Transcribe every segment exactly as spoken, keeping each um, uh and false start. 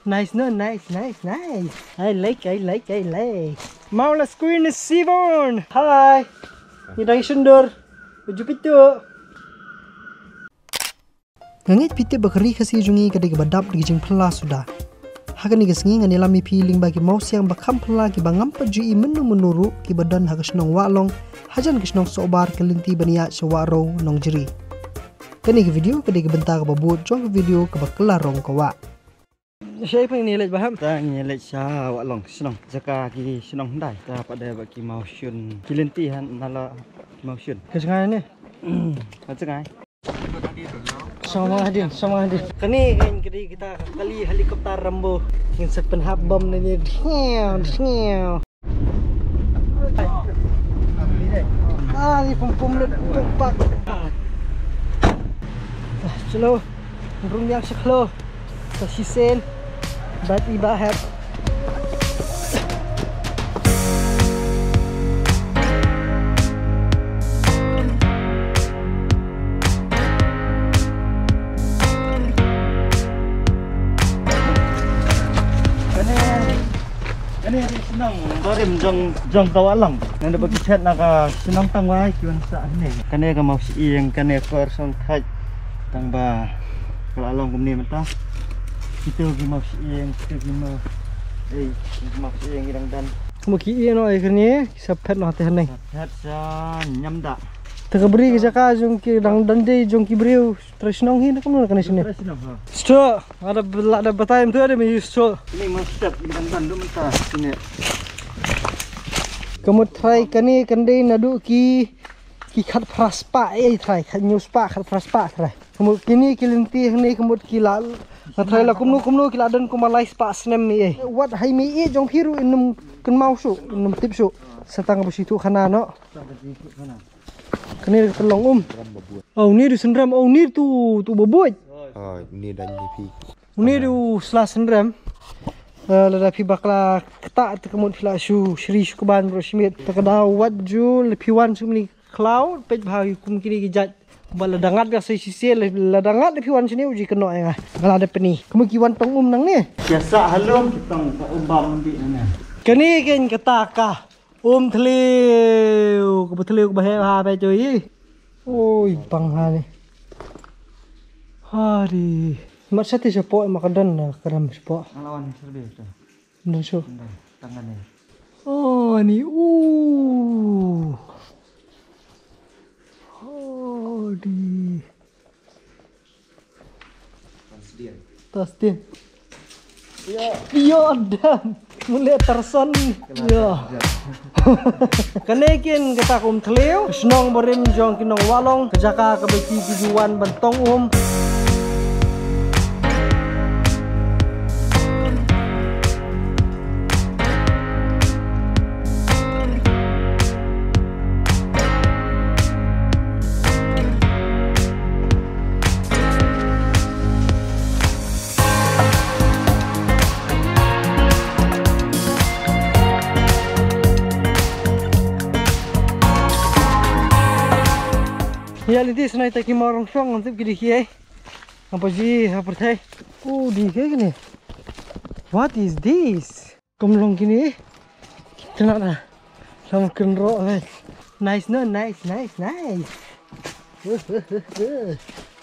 Nice, no, nice, nice, nice. I like, I like, I like. Maw la skuin sivon. Hi. Ni dang shundur. Uju pitu. Nga ngeit phi tip ba ka ri Khasi jong ngi ka dei kaba dap da ki jingphylla suda. Ha kane ka sngi ngan ïalam ïa phi lyngba ki mawsiang ba kham phylla kiba ngam pat ju i mynno mynno ruh kiba don ha ka shnong Wahlong, hajan ka shnong Sohbar ka lynti ban ïaid sha Wahrew Nongjri. Kane ka video ka dei ka bynta kaba bud jong ka video kaba kylla rong ka wah. Shaei pat ngi leit, Bah? Ta ngi leit sha Wahlong shnong, jaka ki shnong hyndai. Ta pat dei ba ki mawshun, ki lynti ha na la mawshun. Ka jngai ne? Ka jngai. Shong ma hadien, shong ma hadien. Kane kan ka dei kita ka kali helicopter Rambo. Ngin sa pynhap bom na ne. Dhngew, dhngew. Ah, ni pum pum lut pum pak. Ah, chalo. Rung yang shaklo. Sa shisien. Bat i ba hep. Kane, kane dei shnong barim jong, jong ka Wahlong. Nang da ba ki chet na ka shnong tang wai ki wan sa ne. Kane ka Mawshyieng, kane ka Kor Song Thait. Tang ba ka la long kumne mynta. Kito ki Mawshyieng, kito ki Maw, ei, ki Mawshyieng ki dang don. Mo ki ïa no ai kane, ki sa phet noh te haneng. Sa phet sa ñiam da. Te ka bri ka jaka jong ki dang don dei jong ki briew. Trai shnong hi na kumno kane sini. Trai shnong ha. Sto, ada bela ada batai mynta ada mi sto. Ni ma step ki dang don du mynta sini. Ka mut trai kane kan dei naduh ki, ki khatphra spah, eh, trai, khathynñiew spah, khatphra spah, trai. Ka mut kine ki lynti hangne ka mut ki la, nga trai la kumno kumno ki la don kumba lai spah snem mi, eh. Wat hai mi, eh, jong phi ruh ym kynmaw shuh, ym tip shuh. Sa tang ba shi tuh khana noh. Kane ka long um. Oh, ni du synrem, oh, ni tu, tu ba buit. Ai, ni dan ni phi. Une du sla synrem. Eh, lada phi bakla kata te ka mut phi la shu shri shu kban bro shimit. Te ka daw wat ju le phi wan shu mini khlaw peit bha kum kini ki jait. Ba lada ngat ka sei shisien, lada ngat le phi wan shini u ji kynnoh ïa nga. Nga la da pyni. Ka mut ki wan tong um nangne. Ki sa halum ki tong ka um bam di nangne. Kane ken kata ka um thliew, kaba thliew kaba heh ha ba joi. Oi bang ha ni. Hari. Mat sati shapoh ma ka don na karam shapoh. Ngalawan serbe tu. Don shu. Tangan ni. Oh ni u. Oh di. Tasdin. Yo dam. Mule Tarzan. Yo. Kane kin kata ka um thliew, shnong barim jong ki nong Wahlong, ka jaka kaba ki ki ju wan ban tong um. Ïa lynti snai ta ki marong shong ngam tip ki dei kiei. Ngam pat ju ïohi ha pyrthei. U dei kiei kine. What is this? Kum long kine. Tynat na. Long kynroh, eh. Nice, no, nice, nice, nice.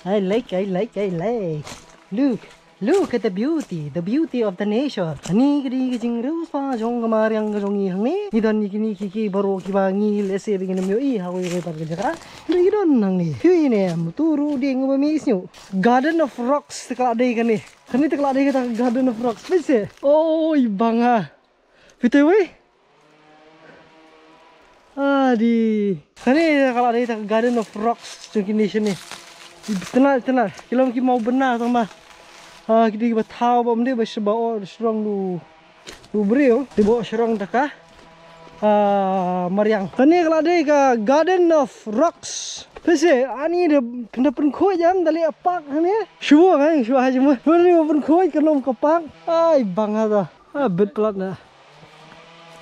I like, I like, I like. Look, look at the beauty, the beauty of the nature. Ani ka dei ka jingriewspah jong ka mariang ka jong ngi hangne. Ngi don ïa kine ki ki baroh kiba ngi lehse ba ngin ym ïohi ha kawei kawei pat ka jaka. Ngi don hangne. Phi ïohi ne em, tu ruh dei nguh ba mi isngew. Garden of Rocks te ka la dei kane. Kane te ka la dei kata ka Garden of Rocks. Phi seh. Oi bang ha. Phi te wei. Adi. Kane ka la dei kata ka Garden of Rocks jong kine shane. Tynat tynat. Ki long ki maw bynna tang ma. Ah, ki dei kiba thaw ba ym dei ba shaba o shrong du. Du briew. Dei ba o shrong da ka. Ah, mariang. Kane ka la dei ka Garden of Rocks. Phi seh, ani da pynda pynkhuid jam da leh park hangne. Shuwa kan, shuwa ha jam. Pynda pynkhuid ka long ka park. Ai bang ha ta. Ah, bit plat na.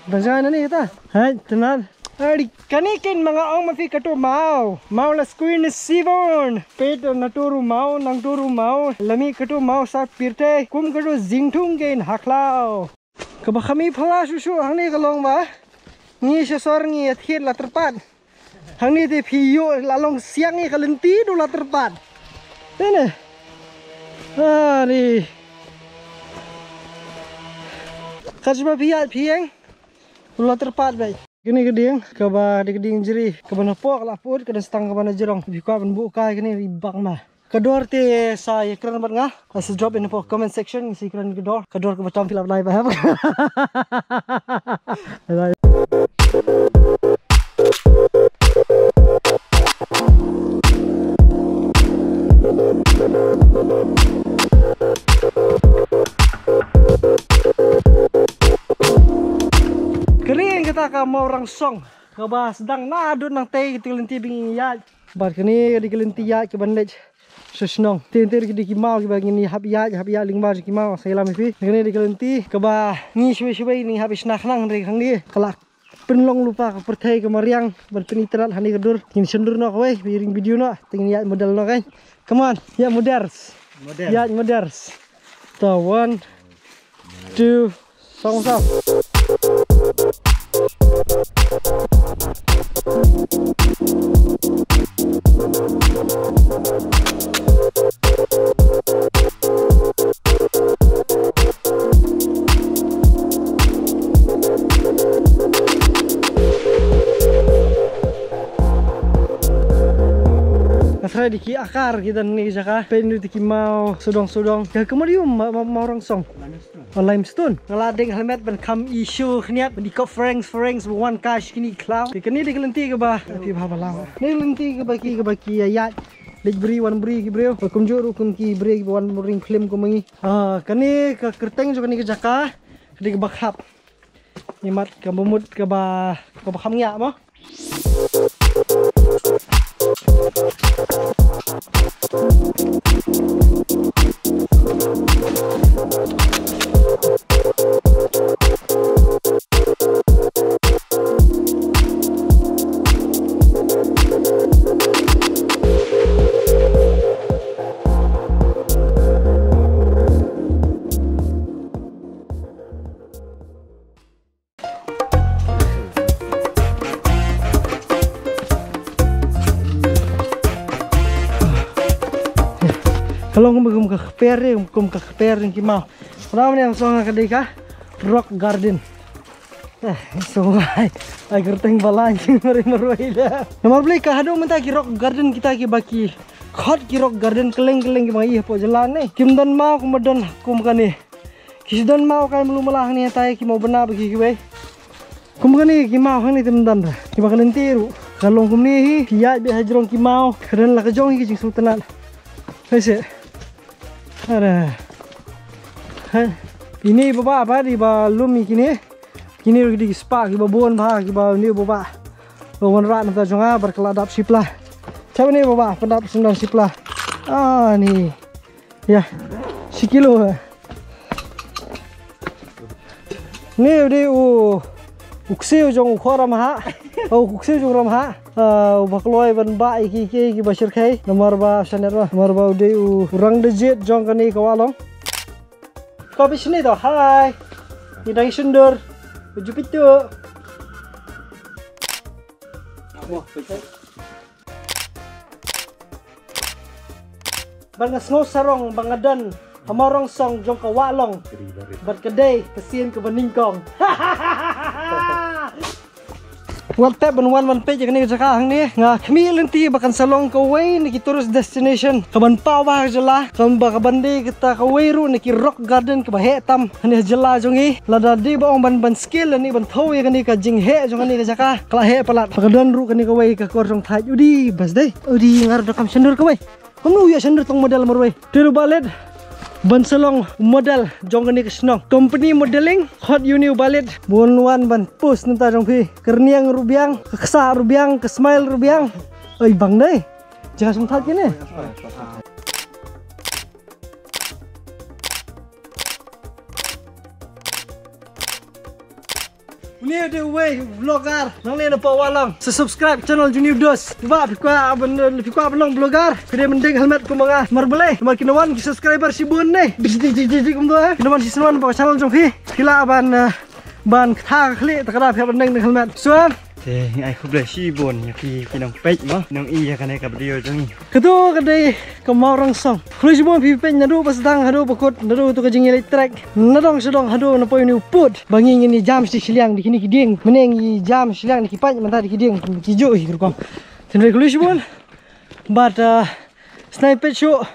Dang jngai na ni kata. Hai, tynat. Ari, kane kein ma nga ong ma phi kato maw. Maw la skui ne sibon. Peit na to ru maw, nang to ru maw. Lami kato maw sa pirte. Kum kato jingthung kein haklaw. Kaba kham i phylla shuh shuh hangne ka long ba ngi sha sor ngi ïa thied la tyrpad. Hangne te phi ïoh la long siang ïa ka lynti du la tyrpad. Te ne. Ani. Ka jubab phi ïa phi ïeng. Du la tyrpad beit. Kane ka dieng kaba dei ka dieng jri kaba na pok la put ka dei stang kaba na jrong. Phi kwah ban buh kai kane ri bak ma. Ka dor te sa ïakren bad nga. Sa drop in hapoh comment section, sa ïakren ka dor. Ka dor kaba tam phi lap nai ba hap. Ka ri kata ka Mawrang Song. Kaba sdang naduh nangtei kata ka lynti ba ngi ïaid. Bad kane ka dei ka lynti ïaid kaban leit sha shnong. Te te ka dei ki maw kiba ngin ïa hap ïaid, hap ïaid lyngba ki maw, sa ïalam ïa phi. Kane ka dei ka lynti kaba ngi shibei shibei ngi hap ïa shna khnang hynrei hangne ka la pynlong lypa ka pyrthei ka mariang ban pynitynnad hangne ka dur. Ngin shon dur noh kawei, ba ïa ring video noh, te ngin ïaid model noh kan. Come on, ïaid model. Model. Ïaid model. Ta one, two, song song. Ka trai di ki akar ki don ni jaka. Peit di ki maw sudong sudong. Ka kumar ïum ma, ma, Mawrang Song. Limestone. O limestone. Nga la deng helmet ban kham issue khniat ban di kop phareng phareng ba wan ka shkini khlaw. Te kane dei ka lynti kaba phi bha ba lang. Dei ka lynti kaba ki kaba ki ïa ïaid. Leit bri wan bri ki briew. Ba kumjuh ruh kum ki briew ba wan ring film kum ngi. Ah, kane ka kyrteng jong kane ka jaka. Ka dei kaba khap. Imat kaba mut kaba kaba kham ngiah mo. Ka long kum, kum ka kper, kum ka kper ki maw. Ka long ne song ka dei ka rock garden. Eh, so ai, ai kyrteng ba la ngi mari marwei da. Namar balei ka haduh mynta ki rock garden kita kiba ki khot ki rock garden kylleng kylleng kiba ngi hapoh jylla ne. Kim don maw kum don kum kane. Ki shu don maw kai mlu mala hangne tai ki maw bna ba ki kiwei. Kum kane ki maw hangne te ym don da. Kiba ka lynti ruh ka long kumne hi, ki ïaid beit ha jrong ki maw. Ka don la ka jong hi ki jingsngewtynnat. Hai se. Ara. Hai. Ine i baba ba di ba lum i kine. Kine ruh ki dei ki spah kiba bun bha kiba ine i baba. Ba wanrah na ta jong nga bad ka la dap shipla. Chap ine i baba pyndap shipla. Ah ni. Ïa, shi kilo. Ni u dei u, u ksiew jong u khor Ramhah. U ksiew jong Ramhah. Ah, uba kloi ban bah ïa ki, ki, kiba shyrkhei. Namar ba shanet ba. Namar ba u dei u rang da jied jong kane ka Wahlong. Ko bishni to, hai. Ni dang shyndur. Uju pitu. Mo, pitu. Ba nga sngew sarong ba nga don ha Mawrang Song jong ka Wahlong. Bad ka dei ka sien kaba nyngkong. Wat tep ban wan ban peit ïa kane ka jaka hangne. Nga khmih lynti ba kan sa long kawei na ki tourist destination kaban paw bha ha jylla, kaba kaban dei kata kawei ruh na ki rock garden kaba heh tam hangne ha jylla jong ngi. Lada dei ba ong ban, ban scale lane ban thew ïa kane ka jingheh jong kane ka jaka, ka la heh palat. Ba ka don ruh kane kawei ka kor jong thait. Udi bas dei. Udi ngar da kam shyndur kawei. Kumno u ïa shyndur tang model marwei. Te ruh ba leit ban sa long model jong kane ka shnong. Company modeling, khot ïa une u ba leit. Bun wan ban post na bynta jong phi. Ka rynïeng ruh biang, ka ksah ruh biang, ka smile ruh biang. Oi bang dei. Jaka sngewthuh kine. Une u dei uwei u vlogger nangne na Poh Wahlong. Sa subscribe channel jong une u dos. Ba phi kwah ban, phi kwah ban long vlogger, phi dei ban deng helmet kumba nga. Namar balei? Namar ki na wan ki subscriber shibun ne. Dik dik dik dik dik kumto eh. Ki na wan shi sien wan ba ka channel jong phi. Phi lah ban, eh, ban ktah ka khlieh, te ka da phi hap ban deng deng helmet. Suan. Te ngi ai khublei shibun ïa phi ki nongpeit mo, nong i ïa kane ka video jong ngi. Kato ka dei ka Mawrangsong. Khublei shibun phi peit naduh ba sdang haduh ba kut, naduh to ka jingïaleit trek, nadong shadong haduh na poi une u pud. Ba ngi ngin ïa jam shi shiliang da kine ki dieng. Mynne ngi jam shiliang da ki paip, mynta da ki dieng, ki juh hi ka rukom. Te hynrei khublei shibun. Bad, ah, sngewbha peit shuh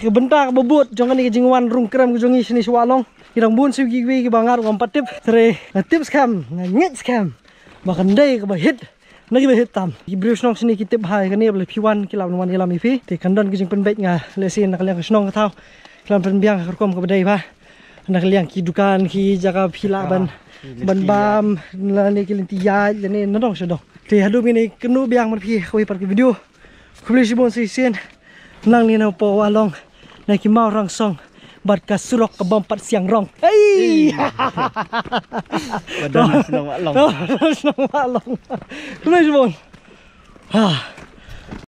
ïa ka bynta kaba bud jong kane ka jingwan rung krem ka jong ngi shane sha Wahlong. Ki dang bun shuh kiwei kiba nga ruh ngam pat tip. Hynrei nga tip skhem, nga ngeit skhem ba kan dei kaba hit na kiba hit tam. Ki briew shnong shane ki tip bha ïa kane, ba lada phi wan ki lah ban wan ïalam ïa phi. Te kan don ka jingpynbeit, nga lehse na ka liang ka shnong ka thaw ki lah ban pynbiang ha ka rukom kaba dei bha. Na ka liang ki dukan, ki jaka phi lah ban, ban bam, lane ki lynti ïaid, lane nadong shadong. Te haduh mynne kynduh biang bad phi ha kawei pat ka video. Khublei shibun shisien. Nangne na Poh Wahlong, na ki Mawrangsong bad ka surok ka bym pat siang rong. Hei! Ba don na shnong Wahlong. Ba don na shnong Wahlong. Khublei shibun. Ha.